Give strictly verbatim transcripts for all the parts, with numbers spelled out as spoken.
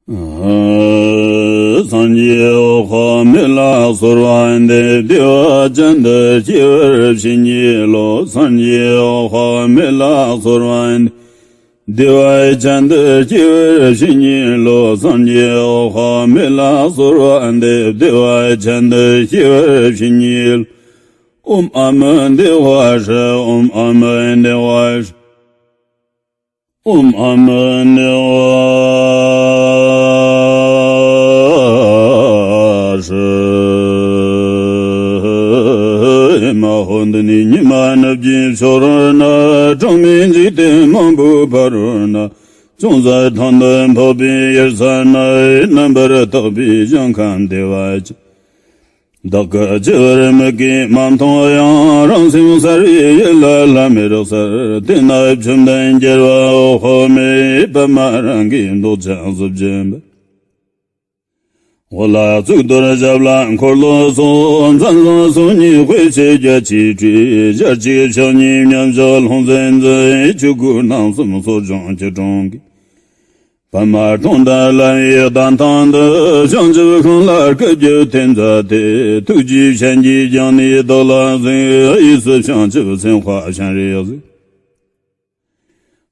སངས་རྒྱས་འོད་དཔག་མེད་ལ་གསོལ་བ་འདེབས། བདེ་བ་ཅན་དུ་སྐྱེ་བར་བྱིན་གྱིས་རློབས། སངས་རྒྱས་འོད་དཔག་མེད་ལ་གསོལ་བ་འདེབས། བདེ་བ་ཅན་དུ་སྐྱེ་བར་བྱིན་གྱིས་རློབས། སངས་རྒྱས་འོད་དཔག་མེད་ལ་གསོལ་བ་འདེབས། བདེ་བ་ཅན་དུ་སྐྱེ་བར་བྱིན་གྱིས་རློབས། ཨོཾ་ཨ་མི་བདེ་བ་ཧྲཱིཿ། ཨོཾ་ཨ་མི་བདེ་བ་ཧྲཱིཿ། ཨོཾ་ཨ་མི་བདེ་བ་ཧྲཱིཿ། མ་ཧོ། འདི་ནས་ཉི་མ་ནུབ་ཀྱི་ཕྱོགས་རོལ་ན། གྲངས་མེད་འཇིག་རྟེན་མང་པོའི་ཕ་རོལ་ན། ཅུང་ཟད་ཐང་དུ་འཕགས་པའི་ཡུལ་ས་ན། རྣམ་པར་དག་པའི་ཞིང་ཁམས་བདེ་བ་ཅན། བདག་གི་སྤྱི་བོར་མིག་གིས་མ་མཐོང་ཡང་། རང་སེམས་གསལ་བའི་ཡུལ་ལ་ལྷམ་མེར་གསལ། དེ་ན་བཅོམ་ལྡན་རྒྱལ་བ་འོད་དཔག་མེད། པདྨ་རང་གི་མདོག་ཅན་གཟི་བརྗིད་འབར། འོག་ལ་གཙུག་ཏོར། ཞབས་ལ་འཁོར་ལོ་སོགས། མཚན་བཟང་སོ་གཉིས་དཔེ་བྱད་རྒྱ་ཆེར་སྤྲས། ཞལ་གཅིག་ཕྱག་གཉིས་མཉམ་བཞག་ལྷུང་བཟེད་མཛད། ཆོས་སྐུ་རྣམ་གསུམ་གསོ་སྦྱོང་སྐྱིལ་ཀྲུང་གིས། པདྨ་སྟོང་གྲོང་བརླབ་པའི་གདན་ཐང་དུ། བྱང་ཆུབ་ཤིང་ལ་བཀའ་བརྒྱུད་ཐེབས་མཛད་དེ། ཐུགས་རྗེའི་སྤྱན་གྱིས་བརྐྱངས་ནས་བདག་ལ་གཟིགས། གཡས་སུ་བྱང་ཆུབ་སེམས་དཔའ་སྤྱན་རས་གཟིགས།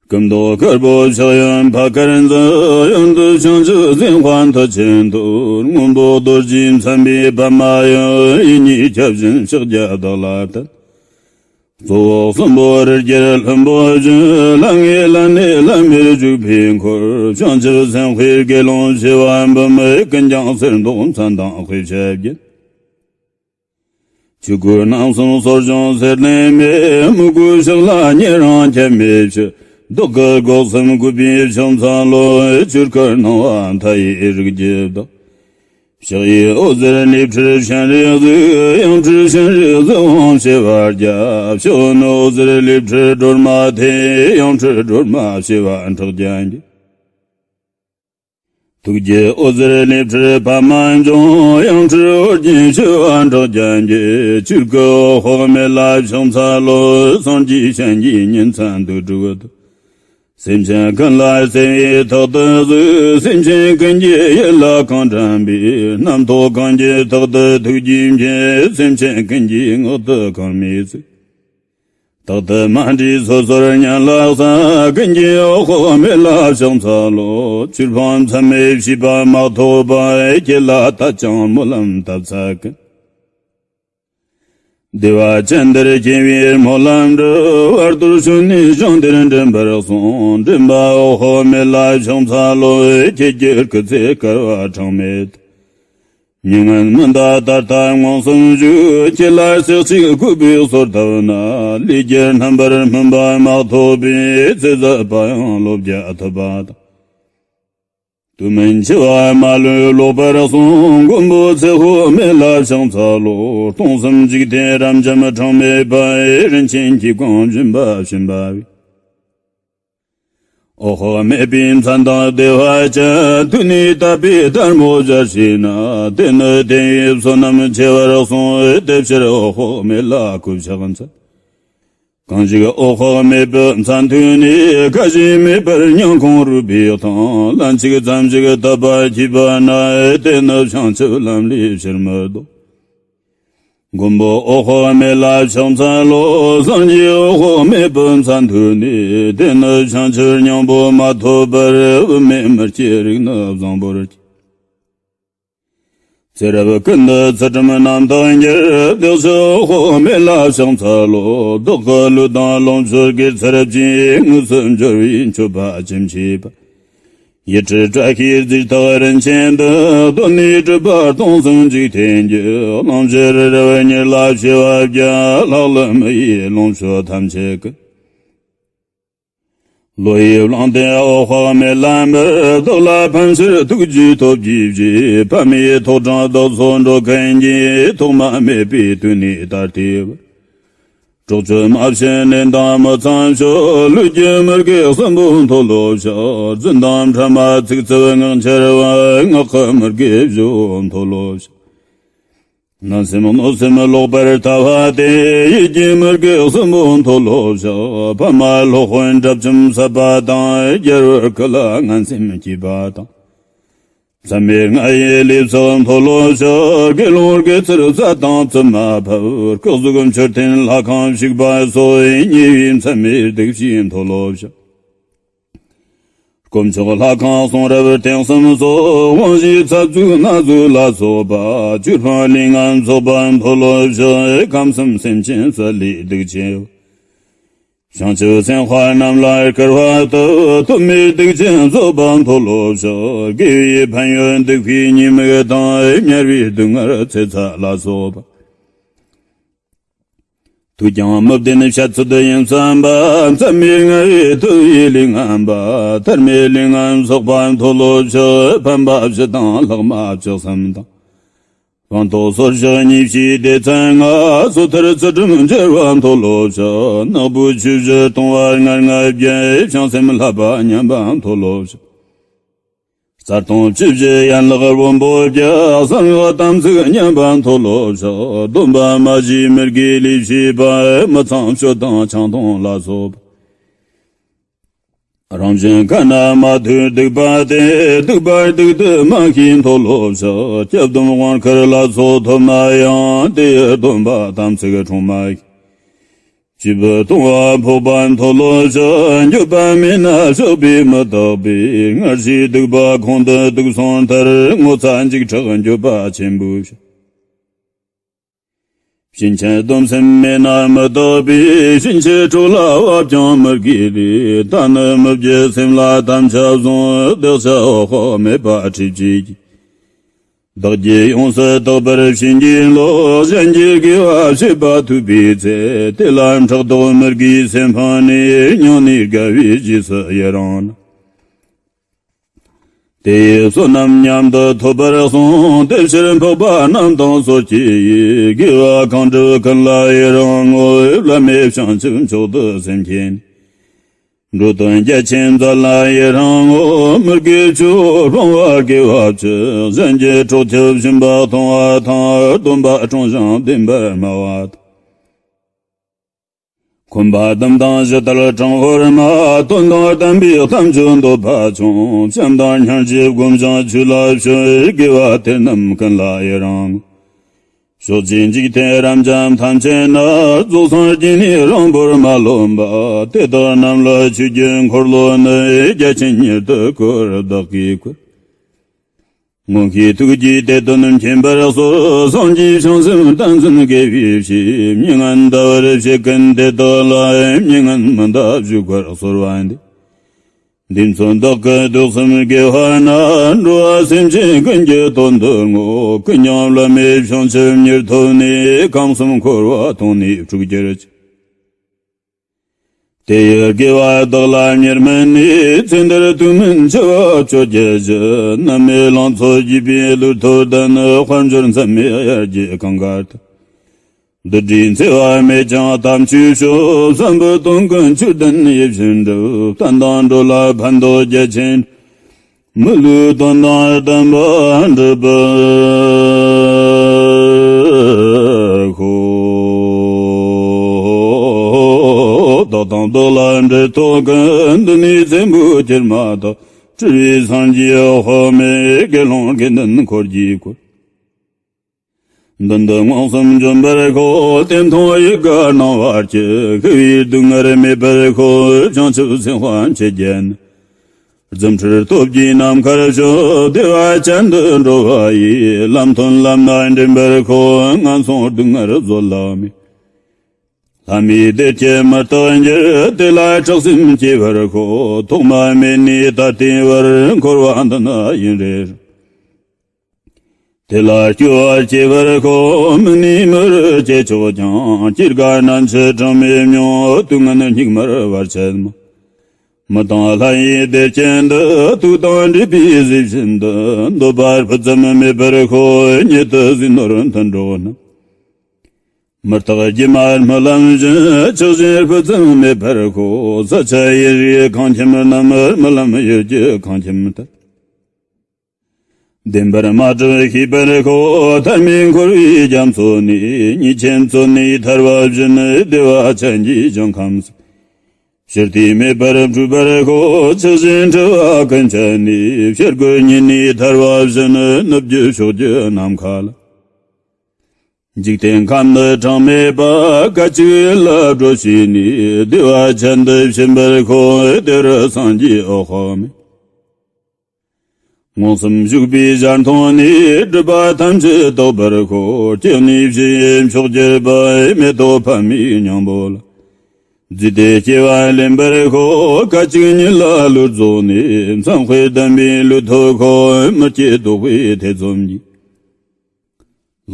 སྐུ་མདོག་དཀར་པོ་ཕྱག་གཡོན་ཕ་དཀར་མཛད། གཡོན་དུ་བྱང་ཆུབ་སེམས་དཔའ་མཐུ་ཆེན་ཐོབ། སྔོན་པོ་རྡོ་རྗེས་མཚན་པའི་པདྨ་གཡོན། གཡས་གཉིས་ཁྱབ་བཞིན་ཕྱག་རྒྱ་བདག་ལ་བསྟན། རྩེ་མོ་གསུམ་པོ་རི་རྒྱལ་ལྷུན་པོ་བཞིན། ལྷ་ལྔའི་ལྷ་ནི་ལྷམ་མེར་བཞུགས་པའི་འཁོར། བྱང་ཆུབ་སེམས་དཔའི་དགེ་སློང་བྱེ་བ་འབུམ། ཀུན་ཀྱང་གསེར་མདོག་མཚན་དང་དཔེ་བྱད་བརྒྱན། ཆོས་སྐུ་རྣམ་གསུམ་གསོ་སྦྱོང་ཟེར་ལེན་མེད། མི་གོས་ཕྱག་ལ་ཉེ་རིང་ཁྱད་མེད་ཕྱིར། བདག་གི་སྒོ་གསུམ་གུས་པས་ཕྱག་འཚལ་ལོ། ཆོས་སྐུ་སྣང་བ་མཐའ་ཡས་རིགས་ཀྱི་བདག། ཕྱག་གཡས་འོད་ཟེར་ལས་འཕྲོས་སྤྱན་རས་གཟིགས། ཡང་འཕྲོས་སྤྱན་རས་གཟིགས་དབང་བྱེ་བ་བརྒྱ། ཕྱག་གཡོན་འོད་ཟེར་ལས་འཕྲོས་སྒྲོལ་མ་ཐེག། ཡང་འཕྲོས་སྒྲོལ་མ་བྱེ་བ་ཕྲག་བརྒྱ་འགྱེད། ཐུགས་ཀྱི་འོད་ཟེར་ལས་འཕྲོས་པདྨ་འབྱུང་། ཡང་འཕྲོས་འོད་ཀྱི་བྱེ་བ་ཕྲག་བརྒྱ་འགྱེད། ཆོས་སྐུ་འོད་དཔག་མེད་ལ་ཕྱག་འཚལ་ལོ། སངས་རྒྱས་སྤྱན་གྱིས་ཉིན་མཚན་དུས་དྲུག་ཏུ། སེམས་ཅན་ཀུན་ལ་བརྩེ་བའི་ཐོག་ཏུ་གཟིགས། སེམས་ཅན་ཀུན་གྱི་ཡིད་ལ་གང་དྲན་པའི། རྣམ་རྟོག་གང་གྱུར་ཐོག་ཏུ་ཐུགས་རྗེས་མཁྱེན། སེམས་ཅན་ཀུན་གྱི་ངག་ཏུ་གང་མི་ཚིག། རྟག་ཏུ་མ་འདྲིས་སོ་སོར་ཉམས་ལ་བསམ། ཀུན་གྱི་འོད་དཔག་མེད་ལ་ཕྱག་འཚལ་ལོ། ཆོས་སྤངས་མཚམས་མེད་བྱིས་པ་མ་ཐོགས་པ། ཁྱེད་ལ་དད་ཅིང་སྨོན་ལམ་བཏབ་ཚད་ཀུན། བདེ་བ་ཅན་དེར་སྐྱེ་བའི་སྨོན་ལམ་འགྲུབ། བར་དོར་བྱོན་ནས་ཞིང་དེར་འདྲེན་པར་གསོལ། འདྲེན་པ་འོད་དཔག་མེད་ལ་ཕྱག་འཚལ་ལོ། ཁྱེད་ཀྱི་སྐུ་ཚེ་བསྐལ་པ་གྲངས་མེད། མྱ་ངན་མི་འདའ་ད་ལྟ་མངོན་སུམ་བཞུགས། ཁྱེད་ལ་རྩེ་གཅིག་གུས་པས་གསོལ་བཏབ་ན། ལས་ཀྱི་རྣམ་པར་སྨིན་པ་མ་ཐོབ་པས། ཚེ་ཟད་པ་ཡང་བློ་བརྒྱ་ཐུབ་པ་དང་། དུས་མིན་འཆི་བ་མ་ལུས་ལོག་པར་གསུངས། མགོན་པོ་ཚེ་དཔག་མེད་ལ་ཕྱག་འཚལ་ལོ། སྟོང་གསུམ་འཇིག་རྟེན་རབ་འབྱམས་གྲངས་མེད་པ། རིན་ཆེན་གྱིས་གང་བཞིན་པ་བྱིན་པ་བས། འོད་དཔག་མེད་པའི་མཚན་དང་བདེ་བ་ཅན། ཐོས་ནས་དད་པས་ལྟད་མོ་སྦྱར་བྱས་ན། དེ་ནི་དེ་ཡི་བསོད་ནམས་ཆེ་བར་གསུངས། དེ་ཕྱིར་འོད་དཔག་མེད་ལ་གུས་ཕྱག་འཚལ། གང་ཞིག་འོད་དཔག་མེད་པའི་མཚན་ཐོས་ནས། སྐད་ཅིག་མེད་པར་སྙིང་ཁོང་རུས་པའི་གཏིང་། ལན་གཅིག་ཙམ་ཞིག་དད་པ་སྐྱེས་པ་ན། དེ་ནི་བྱང་ཆུབ་ལམ་ལས་ཕྱིར་མི་ལྡོག། མགོན་པོ་འོད་དཔག་མེད་ལ་ཕྱག་འཚལ་ལོ། སངས་རྒྱས་འོད་དཔག་མེད་པའི་མཚན་ཐོས་ནས། དེ་ནི་བྱང་ཆུབ་སྙིང་པོ་མ་ཐོབ་པར། བུད་མེད་མི་སྐྱེ་རིགས་ནི་བཟང་པོར་སྐྱེ། ཚེ་རབས་ཀུན་ཏུ་ཚུལ་ཁྲིམས་རྣམ་དག་འགྱུར། བདག་ཕྱིར་འོད་དཔག་མེད་ལ་ཕྱག་འཚལ་ལོ། བདག་གི་ལུས་དང་ལོངས་སྤྱོད་དགེ་ཚུལ་བཅས། དངོས་སུ་འབྱོར་བའི་མཆོད་པ་ཅི་མཆིས་པ། ཡིད་སྤྲུལ་བཀྲ་ཤིས་རྫས་རྟགས་རིན་ཆེན་འདི། གདོད་ནས་གྲུབ་པ་སྟོང་གསུམ་འཇིག་རྟེན་གྱི། གླིང་བཞི་རི་རབ་གཉེར་ལ་བྱེ་བ་བརྒྱ། ལྷག་ལུས་མི་ཡི་ལོངས་སྤྱོད་ཐམས་ཅད་ཀུན། བློ་ཡིས་བླངས་ཏེ་འོད་དཔག་མེད་ལ་འབུལ། བདག་ལ་ཕན་ཕྱིར་ཐུགས་རྗེས་ཐོབ་གྱིས་ཞེས། ཕ་མའི་ཐོག་དྲངས་བདག་སོགས་འགྲོ་ཀུན་གྱིས། ཐོག་མ་མེད་པའི་དུས་ནས་ད་ལྟའི་བར། གྲོགས་མཆོད་མ་བྱིན་ལེན་དང་མི་ཚངས་སྤྱོད། ལུས་ཀྱི་མི་དགེ་གསུམ་པོ་མཐོལ་ལོ་བཤགས། རྫུན་དང་ཕྲ་མ་ཚིག་རྩུབ་ངག་འཁྱལ་བ། ངག་གི་མི་དགེ་བཞི་པོ་མཐོལ་ལོ་བཤགས། ངན་སེམས་གནོད་སེམས་ལོག་པར་ལྟ་བ་སྟེ། ཡིད་ཀྱི་མི་དགེ་གསུམ་པོ་མཐོལ་ལོ་བཤགས། ཕ་མ་སློབ་དཔོན་དགྲ་བཅོམ་བསད་པ་དང་། རྒྱལ་བའི་སྐུ་ལ་ངན་སེམས་བསྐྱེད་པ་དང་། མཚམས་མེད་ལྔ་ཡི་ལས་ཚོགས་མཐོལ་ལོ་བཤགས། དགེ་སློང་དགེ་ཚུལ་རྩ་དང་བཙུན་མ་ཕབ། སྐུ་གཟུགས་མཆོད་རྟེན་ལྷ་ཁང་བཤིག་པ་སོགས། ཉེ་བའི་མཚམས་མེད་སྡིག་བྱས་མཐོལ་ལོ་བཤགས། དཀོན་མཆོག་ལྷ་ཁང་གསུང་རབ་རྟེན་གསུམ་སོགས། དབང་བཞིའི་ཚབ་བཙུགས་སྣ་ཟུག་ལ་སོགས་པ། ཆོས་སྤང་ལས་ངན་ཚོགས་པ་མཐོལ་ལོ་བཤགས། ཁམས་གསུམ་སེམས་ཅན་སྲིད་ལས་སྡིག་བྱས། བྱང་ཆུབ་སེམས་དཔའ་རྣམས་ལ་སྐུར་བ་བཏབ། ཐོབ་མེད་སྡིག་ཅན་རྫོགས་པ་མཐོལ་ལོ་བཤགས། དགེ་བའི་ཕན་ཡོན་སྡིག་པའི་ཉེས་དམིགས་དང་། དམྱལ་བའི་སྡུག་བསྔལ་ཚེ་ཚད་ལ་སོགས་པ། དུས་ཀྱང་མི་བདེན་བཤད་ཚུལ་ཡིན་བསམ་པ། མཚམས་མེད་ལྔ་ཡི་ཐུབ་པའི་ལས་ངན་པ། ཐར་མེད་ལས་ངན་ཚོགས་པ་མཐོལ་ལོ་བཤགས། ཕན་པ་བཞི་དང་ལྷག་མ་བཅུ་གསུམ་དང་། དབང་ཐོབ་སོར་བཤགས་ཉེས་བྱས་སྡེ་ཚན་ལྔ། སོ་ཐར་ཚུལ་ཁྲིམས་འཆལ་བ་མཐོལ་ལོ་བཤགས། ནག་པོའི་ཆོས་བཞི་ལྟུང་བ་ལྔ་ལྔ་བརྒྱད། བྱང་སེམས་བསླབ་པ་ཉམས་པ་མཐོལ་ལོ་བཤགས། རྩ་ལྟུང་བཅུ་བཞི་ཡན་ལག་དབོན་པོ་བརྒྱད། གསང་སྔགས་དམ་ཚིག་ཉམས་པ་མཐོལ་ལོ་བཤགས། སྡོམ་པ་མ་བཞེས་མི་དགེའི་ལས་བྱས་པ། མི་ཚངས་སྤྱོད་དང་ཆང་འཐུང་ལ་སོགས་པ། རང་བཞིན་ག་ན་མ་ཐོས་སྡིག་པ་སྟེ། སྡིག་པ་སྡིག་ཏུ་མ་ཤེས་མཐོལ་ལོ་བཤགས། སྐྱབས་སྡོམ་དབང་བསྐུར་ལ་སོགས་ཐོབ་ན་ཡང་། དེ་ཡི་སྡོམ་པ་དམ་ཚིག་འཁྲུངས་མ་ཤེས། བཅས་པའི་ལྟུང་བ་ཕོག་པ་མཐོལ་ལོ་བཤགས། འགྱོད་པ་མེད་ན་བཤགས་པས་མི་དག་པའི། སྔར་བྱས་སྡིག་པ་ཁོང་དུ་དུག་སོང་མཐར། ངོ་ཚ་འཇིགས་སྐྲག་འགྱོད་པ་ཆེན་པོས་བཤགས། བྱིན་ཆེན་སྡོམ་སེམས་མེད་ན་མི་དག་པའི། ཕྱིན་ཆད་གྲོགས་ལ་བབ་ཀྱང་མི་དགེའི་ལས། ད་ནི་མི་བགྱིད་སེམས་ལ་དམ་བཅའ་བཟུང་། བདག་ཅག་འོག་ལྐོག་མེད་པར་ཁྲིད་བྱེད་ཀྱི། བདག་བགྱིས་ཡོངས་སུ་དག་པར་བྱིན་གྱིས་རློབས། གཞན་གྱི་དགེ་བ་བྱེད་པ་ཐོས་པའི་ཚེ། དེ་ལ་ཕྲག་དོག་མི་དགེའི་སེམས་སྤངས་ནས། སྙིང་ནས་དགའ་བའི་རྗེས་སུ་ཡི་རང་ལ། དེ་ཡི་བསོད་ནམས་མཉམ་དུ་ཐོབ་པར་གསུངས། དེ་ཕྱིར་འཕགས་པ་རྣམས་དང་སོ་སྐྱེ་ཡི། དགེ་བ་གང་བསྒྲུབས་ཀུན་ལ་ཡི་རང་ངོ་། བླ་མེད་བྱང་ཆུབ་མཆོག་ཏུ་སེམས་བསྐྱེད་ནས། འགྲོ་དོན་རྒྱ་ཆེན་མཛད་ལ་ཡི་རང་ངོ་། མི་དགེ་བཅུ་སྤང་བ་དགེ་བ་བཅུ། གཞན་གྱི་གྲོགས་ཁྱབ་སྦྱིན་པ་གཏོང་བ་དང་། སྡོམ་པ་དྲང་ཞིང་བདེན་པར་སྨྲ་བ་དང་། འཁོན་པ་བསྡམས་དང་ཇི་ལྟར་དྲང་བར་སྨྲ། དོན་དང་ལྡན་པའི་གཏམ་བརྗོད་འདོད་པ་ཆུང་། བྱམས་དང་སྙིང་རྗེ་བསྒོམ་ཞིང་ཆོས་ལ་སྤྱོད། དགེ་བ་དེ་རྣམས་ཀུན་ལ་ཡི་རང་། ཕྱོགས་བཅུའི་འཇིག་རྟེན་རབ་འབྱམས་ཐམས་ཅད་ན། རྫོགས་སངས་རྒྱས་ནས་རིང་པོར་མ་ལོན་པ། དེ་དག་རྣམས་ལ་ཆོས་ཀྱི་འཁོར་ལོ་ནི། རྒྱ་ཆེན་ཉིད་དུ་བསྐོར་བདག་གིས་བསྐོར། མངོན་ཤེས་ཐུགས་ཀྱིས་དེ་དོན་མཁྱེན་པར་གསོལ། སངས་རྒྱས་བྱང་སེམས་བསྟན་འཛིན་དགེ་བའི་བཤེས། མྱ་ངན་འདའ་བར་བྱེད་ཀུན་དེ་དག་ལ། མྱ་ངན་མི་འདའ་བཞུགས་པར་གསོལ་བ་འདེབས། འདི་མཚོན་བདག་གི་གདུག་སེམས་དགེ་བ་ན། འགྲོ་བ་སེམས་ཅན་ཀུན་གྱི་དོན་དུ་བསྔོ། ཀུན་ཀྱང་བླ་མེད་བྱང་ཆུབ་མྱུར་ཐོབ་ནས། ཁམས་གསུམ་འཁོར་བ་ཐོག་ནས་སྤྲུགས་གྱུར་ཅིག། དེ་ཡི་དགེ་བ་བདག་ལ་མྱུར་སྨིན་ནས། ཚེ་འདིར་ཐུགས་སྨོན་ཆེ་བ་བཅོ་བརྒྱད་བཞེས། ནད་མེད་ལང་ཚོ་རྒྱས་པའི་ལུས་ཐོབ་ལྡན། དཔལ་འབྱོར་མཚམས་མེད་དབྱར་སྐྱེས་གང་དགར་ཐོབ། འདི་འདྲའི་འཚེ་བ་མེད་ཀྱང་དམ་ཆོས་ཤོག། བསམ་པའི་དོན་ཀུན་ཆོས་ལྡན་ཡིད་བཞིན་འགྲུབ། བསྟན་དང་འགྲོ་ལ་ཕན་འདོགས་རྒྱ་ཆེན། མི་ལུས་དོན་དང་ལྡན་པ་འགྲུབ་པར་ཤོག། བདག་དང་བདག་ལ་འབྲེལ་ཐོགས་ཀུན། འདི་ནས་བཙན་པོའི་གྱུར་མ་ཐོབ། སྤྲུལ་པའི་སངས་རྒྱས་འོག་མིན། དགེ་སློང་དགེ་འདུན་འཁོར་གྱིས་བསྐོར། མདུན་དུ་མངོན་སུམ་འབྱོན་པར་ཤོག། བསྟན་དང་ཡིད་དགའ་སྣང་བ་སྐྱེ། ཤི་བའི་སྡུག་བསྔལ་མེད་པར་ཤོག། བྱང་ཆུབ་སེམས་དཔའ་མཆེད་བརྒྱད་ནི། རྫུ་འཕྲུལ་སྟོབས་ཀྱིས་ནམ་མཁར་བཞུགས། བདེ་བ་ཅན་དུ་འགྲོ་བ་ཡི། ལམ་མཐུན་ལམ་སྣ་འདྲེན་པར་ཤོག། ངན་སོང་སྡུག་བསྔལ་བཟོད་གླགས་མེད། ལྷ་མིའི་སྡེ་བརྒྱད་མི་རྟག་འགྱུར། དེ་ལ་སྐྲག་སེམས་སྐྱེ་བར་ཤོག། ཐོག་མ་མེད་ནས་ད་ལྟའི་བར། འཁོར་བ་འདི་ན་ཡུན་རིང་། དེ་ལ་སྐྱོ་བ་སྐྱེ་བར་ཤོག། མི་ནུས་མིར་སྐྱེ་ཆོག་ཀྱང་། སྐྱེ་རྒ་ན་འཆི་གྲངས་མེད་མྱོང་། དུས་ངན་སྙིགས་མར་བར་ཆད་མ། མི་དང་ལྷ་ཡི་སྡེ་བརྒྱད་འདི། དུག་དང་འདྲེས་པའི་གཟི་བྱིན་དུ། འདོད་པ་སྤུ་ཙམ་མེད་པར་ཤོག། ཉེ་དུ་ཟས་ནོར་མཐུན་གྲོགས་རྣམས། མི་རྟག་སྒྱུ་མ་རྨི་ལམ་བཞིན། ཆགས་ཞེན་སྤུ་ཙམ་མེད་པར་ཤོག། ས་ཆ་ཡུལ་རིས་ཁང་ཁྱིམ་རྣམས། རྨི་ལམ་ཡུལ་གྱི་ཁང་ཁྱིམ་ལྟར། བདེན་པར་མ་གྲུབ་ཤེས་པར་ཤོག། ཐར་མེད་འཁོར་བའི་རྒྱ་མཚོ་ནས། ཉེས་ཆེན་བཙོན་ནས་ཐར་བ་བཞིན། བདེ་བ་ཅན་གྱི་ཞིང་ཁམས་སུ། ཅི་སྟེ་མེད་པར་འཁྲུལ་པར་ཤོག་ཆགས་ཞེན་འཁྲུལ་བ་ཀུན་ཆད་ནས། ཕྱིར་རྒོལ་ཉེས་ནས་ཐར་བ་བཞིན། ནུབ་རྒྱུ་ཕྱོགས་ཀྱི་ནམ་མཁའ་ལ། འཇིག་རྟེན་ཁམས་ནི་གྲངས་མེད་པ། སྐད་ཅིག་ཡིད་ལ་སྒྲོལ་བྱས་ནས། བདེ་བ་ཅན་དུ་ཕྱིན་པར་ཤོག་དེ་རུ་སངས་རྒྱས་འོད་དཔག་མེད། མངོན་སུམ་བཞུགས་པའི་ཞལ་མཐོང་ནས། སྒྲིབ་པ་ཐམས་ཅད་དག་པར་ཤོག་སྐྱེ་གནས་བཞི་ཡི་མཆོག་གྱུར་པ། མེ་ཏོག་ཕ་མའི་སྙིང་པོ་ལ། བརྫུས་ཏེ་སྐྱེ་བ་ལེན་པར་ཤོག་སྐད་ཅིག་ཉིད་ལ་ལུས་རྫོགས་ནས། མཚན་དཔེ་ལྡན་པའི་ལུས་ཐོབ་ཤོག་མི་སྐྱེ་རྟོག་པའི་ཐེ་ཚོམ་གྱིས།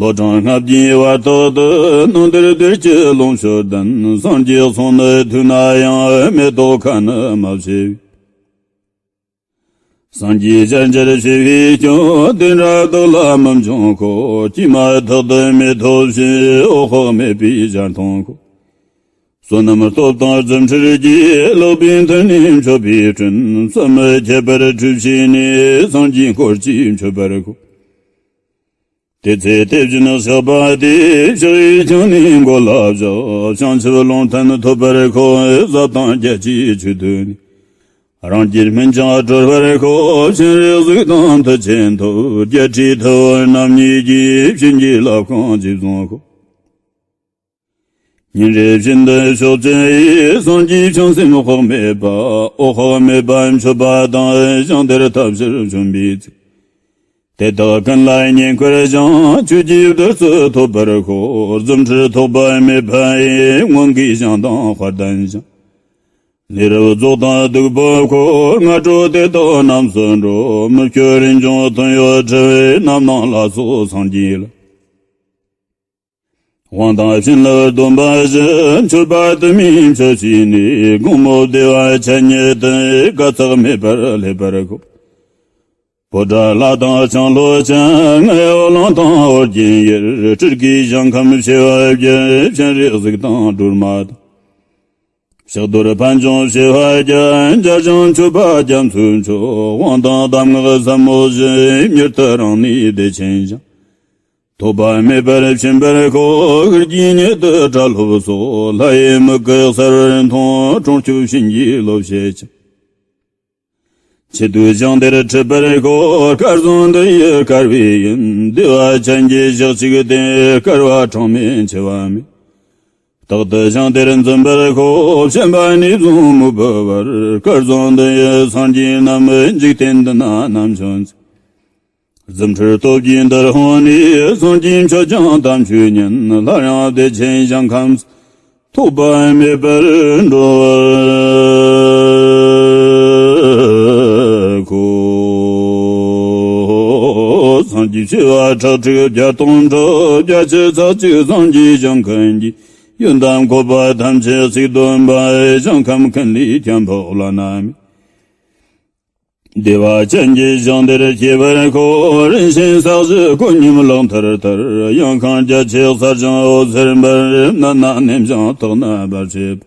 ལོ་གྲངས་ལྔ་བརྒྱའི་བར་དག་ཏུ། སྣང་གཏེར་གདུལ་བྱའི་ལོངས་སྤྱོད་ལྡན། སངས་རྒྱས་གསུང་ནི་ཐོས་ན་ཡང་། མེ་ཏོག་ཁ་ནི་མ་བྱེ་བའི། སངས་རྒྱས་ཞལ་མཇལ་བྱེད་པའི་སྐྱོན། དེ་འདྲ་བདག་ལ་མི་འབྱུང་ཤོག་སྐྱེས་མ་ཐག་ཏུ་མེ་ཐོབ་ཕྱིར། འོད་དཔག་མེད་པའི་ཞལ་མཐོང་ཤོག་བསོད་ནམས་སྟོབས་དང་རྫུ་འཕྲུལ་གྱིས། ལག་པའི་མཐིལ་ནས་མཆོད་པའི་སྤྲིན། བསམ་མི་ཁྱབ་པར་འཁྲུགས་བྱས་ནས། སངས་རྒྱས་འཁོར་གྱིས་མཆོད་པར་ཤོག་དེ་ཚེ་དེ་བཞིན་གཤེགས་པ་དེས། ཕྱག་གཡས་བརྐྱང་ནས་མགོ་ལ་བཞག་བྱང་ཆུབ་ལུང་ཐན་ཐོབ་པར་ཤོག་ཟབ་དང་རྒྱ་ཆེའི་ཆོས་ཐོས་ནས། རང་རྒྱུད་སྨིན་ཅིང་གྲོལ་བར་ཤོག་སྤྱན་རས་གཟིགས་དང་མཐུ་ཆེན་ཐོབ། རྒྱལ་སྲས་ཐུ་བོ་རྣམ་གཉིས་ཀྱིས། བྱིན་གྱིས་བརླབས་ཤིང་རྗེས་བཟུང་ཤོག་ཉིན་རེ་བཞིན་དུ་ཕྱོགས་བཅུ་ཡི། སངས་རྒྱས་བྱང་སེམས་དཔག་མེད་པ། འོད་དཔག་མེད་པ་མཆོད་པ་དང་། ཞིང་དེར་ཐབས་ཕྱིར་བྱོན་པའི་ཚེ། དེ་དག་ཀུན་ལ་བསྙེན་བཀུར་ཞིང་། ཆོས་ཀྱི་བདུད་རྩི་ཐོབ་པར་ཤོག་རྫུ་འཕྲུལ་ཐོགས་པ་མེད་པ་ཡི། མངོན་དགའི་ཞིང་དང་དཔལ་ལྡན་ཞིང་། ལས་རབ་རྫོགས་དང་སྡིག་པ་འཁོར། སྔ་དྲོ་དེ་དག་རྣམས་སུ་འགྲོ། མི་བསྐྱོད་རིན་འབྱུང་དོན་ཡོད་གྲུབ། རྣམ་སྣང་ལ་སོགས་སངས་རྒྱས་ལ། དབང་དང་བྱིན་རླབས་སྡོམ་པ་བཞི། མཆོད་པ་དུ་མའི་མཆོད་བྱས་ནས། དགོང་མོ་བདེ་བ་ཆེན་ཉིད་དུ། དགའ་ཚེགས་མེད་པར་སླེབས་པར་ཤོག་པུ་ཏྲ་ལ་དང་ལྕང་ལོ་ཅན། རྔ་ཡབ་གླིང་དང་ཨོ་རྒྱན་ཡུལ། སྤྲུལ་སྐུའི་ཞིང་ཁམས་བྱེ་བ་བརྒྱད། སྤྱན་རས་གཟིགས་དང་སྒྲོལ་མ་དང་། ཕྱག་རྡོར་འཕན་ཆུང་བྱེ་བ་བརྒྱད། འཇའ་ཞིང་མཆོད་པ་རྒྱ་མཚོའི་མཆོག་དབང་དང་གདམས་ངག་ཟབ་མོ་བཞི། མྱུར་དུ་རང་གནས་བདེ་ཆེན་ཞིང་། ཐོགས་པ་མེད་པར་ཕྱིན་པར་ཤོག་ཧུར་གྱིས་ཉིད་དུ་གྲྭ་སློབ་སོགས། ལྷ་ཡི་མིག་གིས་གསལ་བར་མཐོང་། དྲུང་སྐྱོབ་བྱིན་གྱིས་རློབ་བྱེད་ཅིང་། ཆེད་དུ་ཞིང་དེར་ཁྲིད་པར་ཤོག་སྐལ་བཟང་འདི་ཡི་དཀར་བའི་ཡུན། བདེ་བ་ཅན་གྱི་ཞག་གཅིག་སྟེ། དཀར་བ་གྲངས་མེད་འཆི་བ་མེད། རྟག་ཏུ་ཞིང་དེར་འཛིན་པར་ཤོག་ཤན་པ་ནས་བཟུང་མི་བུ་བར། སྐལ་བཟང་འདི་ཡི་སངས་རྒྱས་རྣམས། འཇིག་རྟེན་འདི་ན་ནམ་བྱོན་ཚེ། རྫུ་འཕྲུལ་སྟོབས་ཀྱིས་འདིར་འོང་ནས། སངས་རྒྱས་མཆོད་ཅིང་དམ་ཆོས་ཉན། སླར་ཡང་བདེ་ཆེན་ཞིང་ཁམས་སུ། ཐོགས་པ་མེད་པར་འགྲོ་བར་ཤོག་སངས་རྒྱས་བྱེ་བ་ཁྲག་ཁྲིག་བརྒྱ་སྟོང་ཕྲག་བརྒྱད་ཅུ་རྩ་གཅིག་སངས་རྒྱས་ཞིང་ཀུན་གྱི། ཡོན་ཏན་བཀོད་པ་ཐམས་ཅད་གཟིགས་སྟོན་པ། ཞིང་ཁམས་ཀུན་ལས་ཁྱབ་འཕགས་བླ་ན་མེད། བདེ་བ་ཅན་གྱི་ཞིང་དེར་སྐྱེ་བར་ཤོག་རིན་ཆེན་ས་གཞི་ཀུན་མཉམ་ལག་མཐིལ་ལྟར། ཡང་ཁང་རྒྱ་ཆེ་གསར་ཞིང་འོད་ཟེར་འབར། སྣ་ནས་ནེམ་ཞིང་ཐག་ནས་འབར་བྱེད་པ།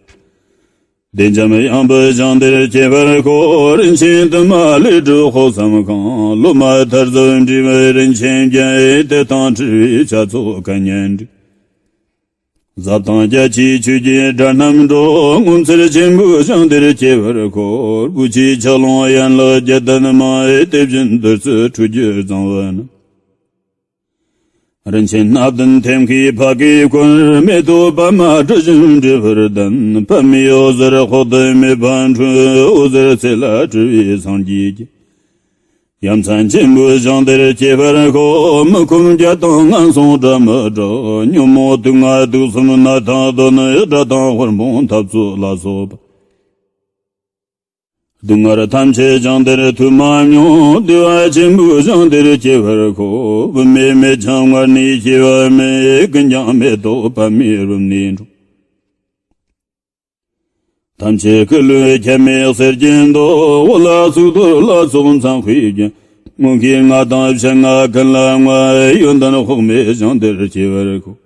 བདེ་འཇམ་ཡངས་པའི་ཞིང་དེར་སྐྱེ་བར་ཤོག་རིན་ཆེན་དུ་མ་ལས་གྲུབ་དཔག་བསམ་ཤིང་། ལོ་མ་མཐར་ཐུག་འབྲས་བུ་རིན་ཆེན་བརྒྱན། དེ་དང་འཁྲིལ་བའི་ཆ་ཚོགས་ཀུན་ཉོན་འགྲིག་ཟབ་དང་རྒྱ་ཆེའི་ཆོས་ཀྱི་སྒྲ་རྣམས་སྒྲོག་སྔོ་ཚལ་ཆེན་པོའི་ཞིང་དེར་སྐྱེ་བར་ཤོག་བུ་ཆེའི་ཆགས་ལོང་ཡན་ལག་བརྒྱད་ལྡན་མ། དེ་བཞིན་བདུད་རྩི་ཁྲོ་རྒྱུད་གཙང་བུ་རྣམས། རིན་ཆེན་སྣ་བདུན་ཐེམ་སྐས་ཕ་གིར་བསྐོར། མེ་ཏོག་པདྨ་དྲི་ཞིམ་འབྲས་བུར་ལྡན། པདྨའི་འོད་ཟེར་དཔག་ཏུ་མེད་པ་འཕྲོས། འོད་ཟེར་ཚེ་ལ་སྤྲུལ་པའི་སངས་རྒྱས་ཀྱི། ཡ་མཚན་ཆེན་པོའི་ཞིང་དེར་སྐྱེ་བར་ཤོག་མི་ཁོམ་རྒྱ་དང་ངན་སོང་སྒྲ་མི་གྲག་ཉོན་མོངས་དུག་ལྔ་དུག་གསུམ་ནད་དང་གདོན། དགྲ་དང་དབུལ་ཕོངས་འཐབ་རྩོད་ལ་སོགས་པ། སྡུག་བསྔལ་ཐམས་ཅད་ཞིང་དེར་ཐོས་མ་མྱོང་། བདེ་བ་ཆེན་པོའི་ཞིང་དེར་སྐྱེ་བར་ཤོག་བུད་མེད་མེད་ཀྱང་མངལ་ནས་སྐྱེ་བ་མེད། ཀུན་ཀྱང་མེ་ཏོག་པདྨའི་རོལ་ནས་འགྲོ། ཐམས་ཅད་སྐུ་ལུས་ཁྱབ་མེད་གསེར་གྱི་མདོག་འོད་ལ་གཙུག་ཏོར་ལ་སོགས་མཚན་དཔེ་བརྒྱན། མངོན་ཤེས་ལྔ་དང་ཕྱག་ལྔ་ཀུན་ལ་བསྔོ། ཡོན་ཏན་དཔག་མེད་ཞིང་དེར་སྐྱེ་བར་ཤོག་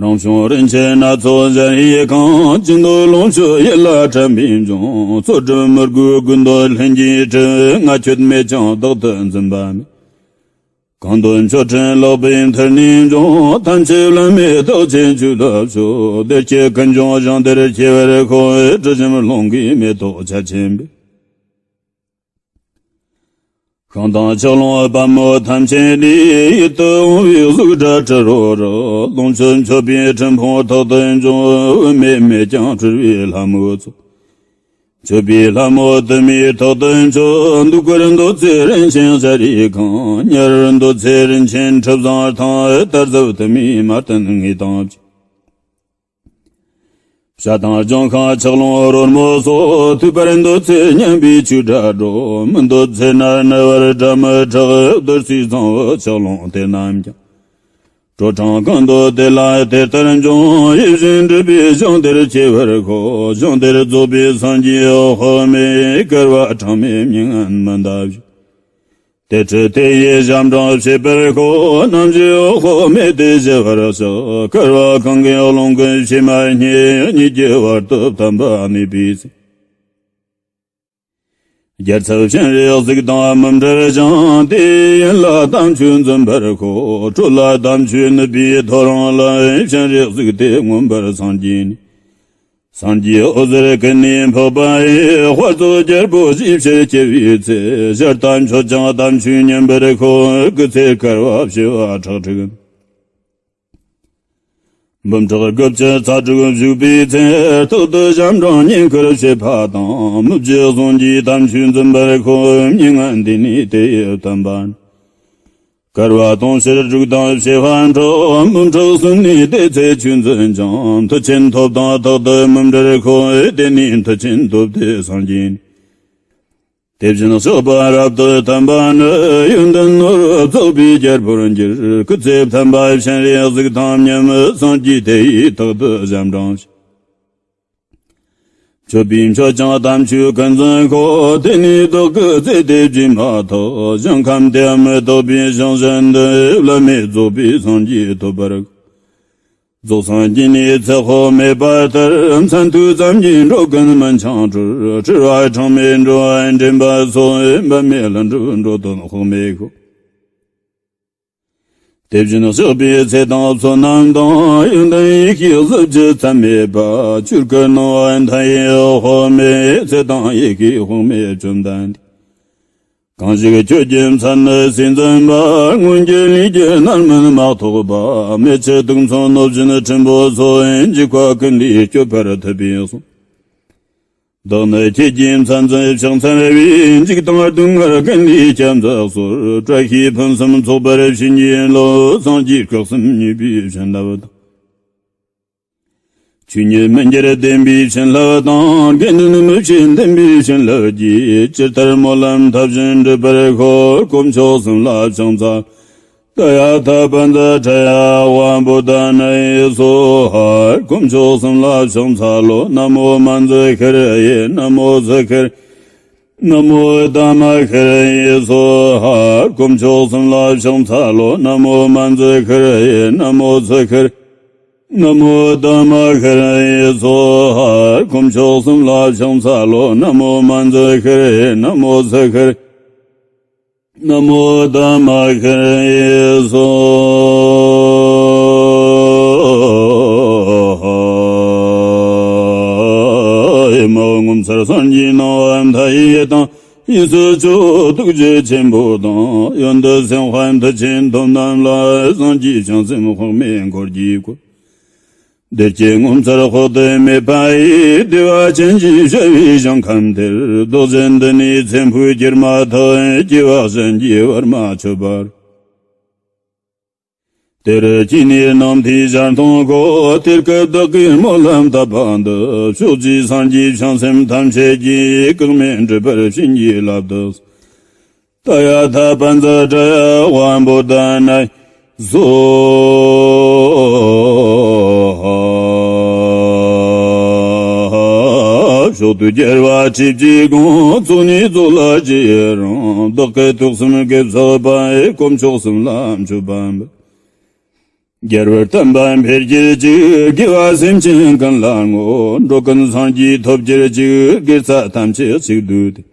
རང་བྱུང་རིན་ཆེན་སྣ་ཚོགས་གཞལ་ཡས་ཁང་། ཅི་འདོད་ལོངས་སྤྱོད་ཡིད་ལ་དྲན་པས་འབྱུང་། ཚོགས་སྒྲུབ་མི་དགོས་ཀུན་འདུས་ལྷུན་གྱིས་གྲུབ། ང་ཁྱོད་མེད་ཀྱང་བདག་ཏུ་འཛིན་པ་མེད། གང་འདོད་མཆོག་སྤྲིན་ལག་པའི་མཐིལ་ནས་འབྱུང་། ཐམས་ཅད་བླ་མེད་རྟགས་ཅན་ཆོས་ལ་ཕྱོགས། བདེ་སྐྱིད་ཀུན་འབྱུང་ཞིང་དེར་སྐྱེ་བར་ཤོག། དྲི་ཞིམ་རླུང་གིས་མེ་ཏོག་ཆར་ཆེན་འབེབས། ཤིང་དང་ཆུ་ཀླུང་པདྨོ་ཐམས་ཅད་ལས། ཡིད་དུ་འོང་བའི་གཟུགས་སྒྲ་དྲི་རོ་རེག། ལོངས་སྤྱོད་མཆོད་པའི་ཁྲི་འཕང་ཐག་ཏུ་འཇོག། དབུ་མེད་མེད་ཀྱང་སྤྲུལ་པའི་ལྷ་མོའི་ཚོགས། མཆོད་པའི་ལྷ་མོ་དུ་མའི་ཐག་ཏུ་འཇོག། འདུག་གར་འདུག་ཚེ་རིན་ཆེན་ཟ་རིའི་ཁང་། ཉལ་བར་འདུག་ཚེ་རིན་ཆེན་ཁྲི་བཟང་ཐང་། དར་ཟབ་དུ་མའི་མ་བསྟན་ངེས་དང་བཅས། བྱ་དང་ལྗོན་ཤིང་ཆུ་ཀླུང་རོལ་མོ་སོགས། ཐོས་པར་འདོད་ཚེ་སྙན་པའི་ཆོས་སྒྲ་སྒྲོག། མི་འདོད་ཚེ་ན་རྣ་བར་སྒྲ་མི་གྲག། བདུད་རྩིའི་གཙང་བོ་ཆུ་ཀླུང་དེ་རྣམས་ཀྱང་། དྲོ་གྲང་གང་འདོད་དེ་ལ་དེ་ལྟར་འབྱུང་། ཡིད་བཞིན་འགྲུབ་པའི་ཞིང་དེར་སྐྱེ་བར་ཤོག། ཞིང་དེར་རྫོགས་པའི་སངས་རྒྱས་འོད་དཔག་མེད། བསྐལ་པ་གྲངས་མེད་མྱ་ངན་མི་འདའ་བར་ཤོག། དེ་འཕྲོས་དེ་ཡི་ཞབས་འབྲིང་བྱེད་པར་ཤོག། རྣམ་བཞིའི་འོད་དཔག་མེད་དེ་ཞི་བར་གཤེགས། བསྐལ་པ་གང་གི་རླུང་ཀུན་ཕྱེ་མ་སྙེད། གཉིས་ཀྱི་བར་དུ་བསྟན་པ་གནས་པའི་ཚེ། རྒྱལ་ཚབ་སྤྱན་རས་གཟིགས་དང་མི་འབྲལ་ཞིང་། དེ་ཡི་ཡུལ་ལ་དམ་ཆོས་འཛིན་པར་ཤོག། གྲོལ་ལ་དམ་ཆོས་ནུབ་པའི་ཐོ་རངས་ལ། སྤྱན་རས་གཟིགས་དེ་མངོན་པར་སངས་རྒྱས་ནས། སངས་རྒྱས་འོད་ཟེར་ཀུན་ནས་འཕགས་པ་ཡི། དཔལ་རྫོགས་རྒྱལ་པོ་ཞེས་བྱར་སྐྱེ་བའི་ཚེ། ཞལ་ལྟ་མཆོད་ཅིང་དམ་ཆོས་ཉན་པར་ཤོག། སྐུ་ཚེ་བསྐལ་པ་བྱེ་བ་ཁྲག་ཁྲིག་འབུམ་ཕྲག་དགུ་བཅུ་རྩ་དྲུག་བཞུགས་པའི་ཚེ། རྟག་ཏུ་ཞབས་འབྲིང་བསྙེན་བཀུར་བྱེད་པ་དང་། མི་བརྗེད་གསུང་གིས་དམ་ཆོས་འཛིན་པར་ཤོག། མྱ་ངན་འདས་ནས་དེ་ཡི་བསྟན་པ། བསྐལ་པ་དུང་ཕྱུར་དྲུག་དང་བྱེ་བ་ཕྲག་འབུམ་ཕྲག་གསུམ་ནས་དེ་ཚེ་ཆོས་འཛིན་ཅིང་། མཐུ་ཆེན་ཐོབ་དང་རྟག་ཏུ་མི་འབྲལ་ཤོག། དེ་ནས་མཐུ་ཆེན་ཐོབ་སྟེ་སངས་རྒྱས་ནས། དེ་བཞིན་གཤེགས་པ་རབ་ཏུ་བརྟན་པ་ནི། ཡོན་ཏན་ནོར་བུ་རྫོགས་པའི་རྒྱལ་པོར་འགྱུར། སྐུ་ཚེ་བརྟན་པ་སྤྱན་རས་གཟིགས་དང་མཉམ། སངས་རྒྱས་དེ་ཡི་རྟག་ཏུ་ཞབས་འབྲིང་ཞིང་། མཆོད་པས་མཆོད་ཅིང་དམ་ཆོས་ཀུན་འཛིན་ཤོག། དེ་ནས་བདག་གི་ཚེ་དེ་བརྗེས་མ་ཐག། ཞིང་ཁམས་དེ་མི་རྟག་པའི་ཞིང་བཞིན་དུ། བླ་མེད་རྫོགས་པའི་སངས་རྒྱས་ཐོབ་པར། རྫོགས་སངས་རྒྱས་ནས་ཚེ་དཔག་མེད་པ་ལྟར། མཚན་ཐོས་ཙམ་གྱིས་འགྲོ་ཀུན་མི་འཆིང་འགྲོར། སྤྲུལ་པ་གྲངས་མེད་འགྲོ་བ་འདྲེན་པ་སོགས། འབད་མེད་ལྷུན་གྲུབ་འགྲོ་དོན་དཔག་མེད་ཤོག། དེ་བཞིན་གཤེགས་པའི་ཚེ་དང་བསོད་ནམས་དང་། ཡོན་ཏན་ཡེ་ཤེས་གཟི་བརྗིད་མཚམས་མེད་པ། ཆོས་སྐུ་སྣང་བ་མཐའ་ཡས་འོད་དཔག་མེད། ཚེ་དང་ཡེ་ཤེས་དཔག་མེད་བཅོམ་ལྡན་འདས། གང་ཞིག་ཁྱོད་ཀྱི་མཚན་ནི་སྲིད་འཛིན་པ། སྔོན་གྱི་ལས་ཀྱི་རྣམ་སྨིན་མ་ཐོགས་པ། མེ་ཆུ་དུག་མཚོན་གནོད་སྦྱིན་ཁྲིམས་པོ་སོགས། འཇིགས་པ་ཀུན་ལས་སྐྱོབ་པར་ཐུབ་པས་གསུངས། བདག་ནི་ཁྱེད་ཀྱི་མཚན་འཛིན་ཕྱག་འཚལ་བས། འཇིགས་དང་སྡུག་བསྔལ་ཀུན་ལས་སྐྱབས་མཛད་གསོལ། བཀྲ་ཤིས་ཕུན་སུམ་ཚོགས་པར་བྱིན་གྱིས་རློབས། སངས་རྒྱས་སྐུ་གསུམ་བརྙེས་པའི་བྱིན་རླབས་དང་། ཆོས་ཉིད་མི་འགྱུར་བདེན་པའི་བྱིན་རླབས་དང་། དགེ་འདུན་མི་ཕྱེད་བདེན་པའི་བྱིན་རླབས་ཀྱིས། ཇི་ལྟར་སྨོན་ལམ་བཏབ་བཞིན་འགྲུབ་པར་ཤོག། དཀོན་མཆོག་གསུམ་ལ་ཕྱག་འཚལ། ཏདྱ་ཐཱ། པཉྩ་ཏྲྱ་ཡ་ཝ་བོ་དྷ་ནཱ་ཡེ་སྭཱ་ཧཱ། དཀོན་མཆོག་གསུམ་ལ་ཕྱག་འཚལ་ལོ། ན་མོ་མཉྫུ་ཤྲཱི་ཡེ། ན་མོ་ཙི་ཤྲཱི། ན་མོ་དྷརྨ་ཤྲཱི་ཡེ་སྭཱ་ཧཱ། དཀོན་མཆོག་གསུམ་ལ་ཕྱག་འཚལ་ལོ། ན་མོ་མཉྫུ་ཤྲཱི་ཡེ། ན་མོ་ཙི་ཤྲཱི། ན་མོ་དྷརྨ་ཤྲཱི་ཡེ་སྭཱ་ཧཱ། དཀོན་མཆོག་གསུམ་ལ་ཕྱག་འཚལ་ལོ། ན་མོ་མཉྫུ་ཤྲཱི་ཡེ། ན་མོ་ཙི་ཤྲཱི། ན་མོ་དྷརྨ་ཤྲཱི་ཡེ་སྭཱ་ཧཱ། ཡེ་མ་ངོ་མཚར་སངས་རྒྱས་སྣང་བ་མཐའ་ཡས་དང་། ཡེ་སུ་མཆོག་ཐུགས་རྗེ་ཆེན་པོ་དང་། ཡོན་ཏན་སེམས་དཔའ་མཐུ་ཆེན་ཐོབ་རྣམས་ལ། སངས་རྒྱས་བྱང་སེམས་དཔག་མེད་འཁོར་གྱིས་བསྐོར། བདེ་སྐྱིད་ངོ་མཚར་དཔག་ཏུ་མེད་པ་ཡི། བདེ་བ་ཅན་ཞེས་བྱ་བའི་ཞིང་ཁམས་དེར། རྡོ་རྗེ་འདི་ནི་ཚེ་འཕོས་གྱུར་མ་ཐག། སྐྱེ་བ་གཞན་གྱིས་བར་མ་ཆོད་པར། དེར་སྐྱེས་ནས་རྣམ་ཐོས་ཞལ་མཐོང་ཤོག། དེར་སྐབས་བདག་གིས་སྨོན་ལམ་བཏབ་པ་འདི། ཕྱོགས་བཅུའི་སངས་རྒྱས་བྱང་སེམས་ཐམས་ཅད་ཀྱིས། འགག་མེད་འགྲུབ་པར་བྱིན་གྱིས་བརླབ་ཏུ་གསོལ། ཏདྱ་ཐཱ། པཉྩ་ཏྲྱ་ཡ་ཝ་བོ་དྷ་ནཱ་ཡེ་སྭཱ་ཧཱ། མཆོག་ཏུ་གྱུར་པ་ཁྲིད་ཀྱི་དགོངས། ཚོགས་གཉིས་རྫོགས་ལ་ཇི་རང་། བདག་གི་ཐུགས་བསམ་དགེ་ཚོགས་པ། དཀོན་མཆོག་གསུམ་ལ་མཆོད་པ་འབུལ། རྒྱལ་བའི་བསྟན་པ་འཕེལ་གྱུར་ཅིག། དགེ་བ་སེམས་ཅན་ཀུན་ལ་བསྔོ། འགྲོ་ཀུན་སངས་རྒྱས་ཐོབ་གྱུར་ཅིག། དགེ་རྩ་ཐམས་ཅད་གཅིག་བསྡུས་ཏེ།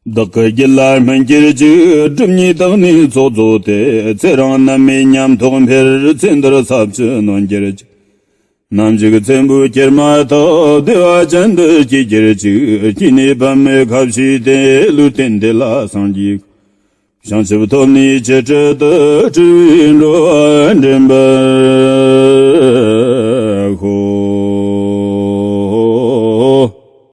བདག་གི་རྒྱུད་ལ་སྨིན་གྱུར་ཅིག་སྒྲིབ་གཉིས་དག་ནས་ཚོགས་རྫོགས་ཏེ། ཚེ་རིང་ནད་མེད་ཉམས་རྟོགས་འཕེལ། ཚེ་འདིར་ས་བཅུ་ནོན་གྱུར་ཅིག་ནམ་ཞིག་ཚེ་འཕོས་སྐྱེར་མ་ཐག་བདེ་བ་ཅན་དུ་སྐྱེ་གྱུར་ཅིག་སྐྱེས་ནས་པདྨའི་ཁ་ཕྱེས་ཏེ། ལུས་རྟེན་འདི་ལ་སངས་རྒྱས། བྱང་ཆུབ་ཐོབ་ནས་ཇི་སྲིད་དུ། སྤྲུལ་པའི་འགྲོ་བ་འདྲེན་པར།